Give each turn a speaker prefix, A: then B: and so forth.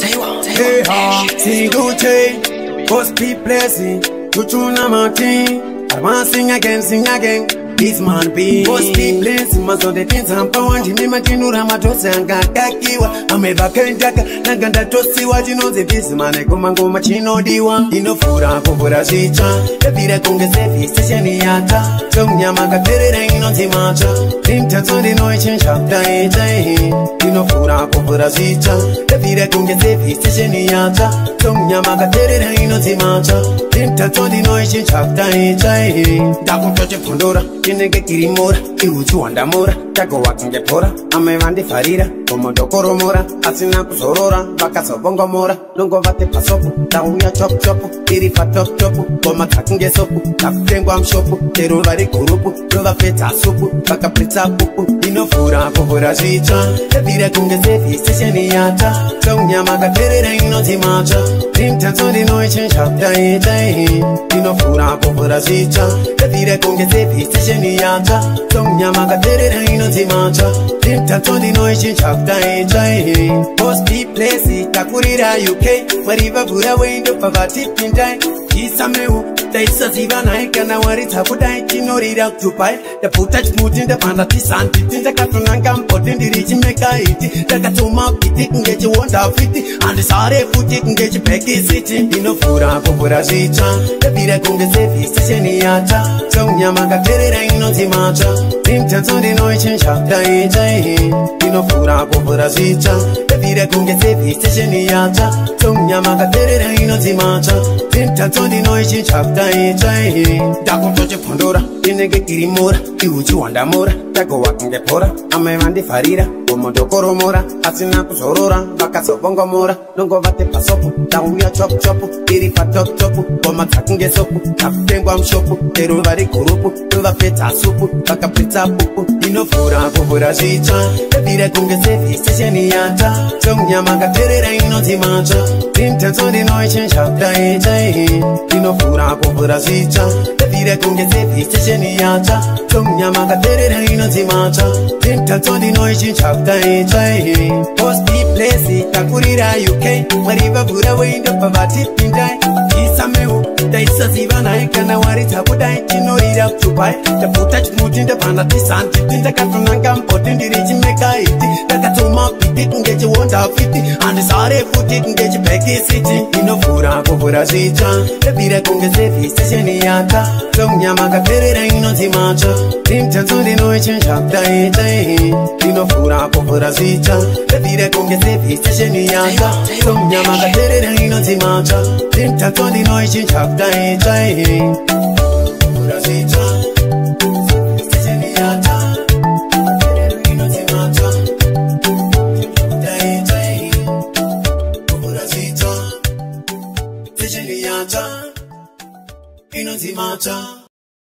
A: Hey ha, single chain, must be blessing. Chuchuna Martin, I wanna sing again, sing again. This man be must be blessing. Mazonde pinza mpawa ndine matinura matose angakakiwa amevakendaka nanga ndatosiwa chinonzi bizimane kumangoma chinodiwa inofura kuvhura zvitsva yabvira kunge service station yatsva somunyama kaperera inonzi matsva imtatso ndinoichinja daitai inofura kuvhura zvitsva yabvira kunge service station yatsva somunyama kaperera inonzi matsva imtatso ndinoichinja daitai ndakutochibvundura chinenge kirimora iuchiwandamora tagowa kunge pora amai vandifarira gomondokoromora asina kuzorora vakazobongomora nongovati pasopu ndauya chopuchopu iri patoptopu ngoma dzakunge sopu dzakutengwa mushopu chero vari gurupu rovapedza supu vakapritsa pupu inovhura kuvhura zvitsva yabvira kunge service station yatsva somunyama kaperera inonzi matsva imtatso ndinoichinja daitai inovhura kuvhura zvitsva yabvira kunge service station yatsva somunyama kaperera inonzi matsva imtatso ndinoichinja daitai Must be blessed takurira UK mwari vavhura wendobva vatipindai isameu taisaziva naye kana waridza kudai tinorira kudubai ndabvuta chimuti ndabva tisanditi ndakatonanga mubhodhi ndiri chimekaiti ndakatoma piti kunge chihonda fiti handisare futi kunge chibhekisiti ndinovhura kuvhura zvitsva ndabvira kunge service station yatsva somunyama kaperera inonzi matsva imtatso ndinoichinja daitai ndinovhura kuvhura zvitsva ndabvira kunge service station yatsva somunyama kaperera inonzi matsva imtatso ndinoichinja daitai ndakutochibvundura inenge kirimora iuchiwandamora tagowa kunge pora amai vandifarira gomondokoromora asina kuzorora vakazobongomora nongovati pasopu ndauya chopuchopu iri patoptopu ngoma dzakunge sopu dzakutengwa mushopu chero vari gurupu rovapedza supu vakapritsa pupu inovhura kuvhura zvitsva yabvira kunge service station yatsva somunyama kaperera inonzi matsva imtatso ndinoichinja daitai inovhura kuvhura zvitsva yabvira kunge service station yatsva somunyama kaperera inonzi matsva imtatso ndinoichinja daitai Must be blessed takurira UK mwari vavhura wendobva vatipindai isameu taisaziva naye kana waridza kudai tinorira kudubai ndabvuta chimuti ndabva ndatisanditi ndakatonanga mubhodhi ndiri chimekaiti ndakatoma piti kunge chihonda fiti handisare futi kunge chibhekisiti inovhura kuvhura zvitsva yabvira kunge service station yatsva somunyama kaperera inonzi matsva imtatso ndinoichinja daitai inovhura kuvhura zvitsva yabvira kunge service station yatsva somunyama kaperera inonzi matsva imtatso ndinoichinja daitai kuvhura zvitsva station yatsva inonzi matsva daitai kuvhura zvitsva station yatsva inonzi matsva.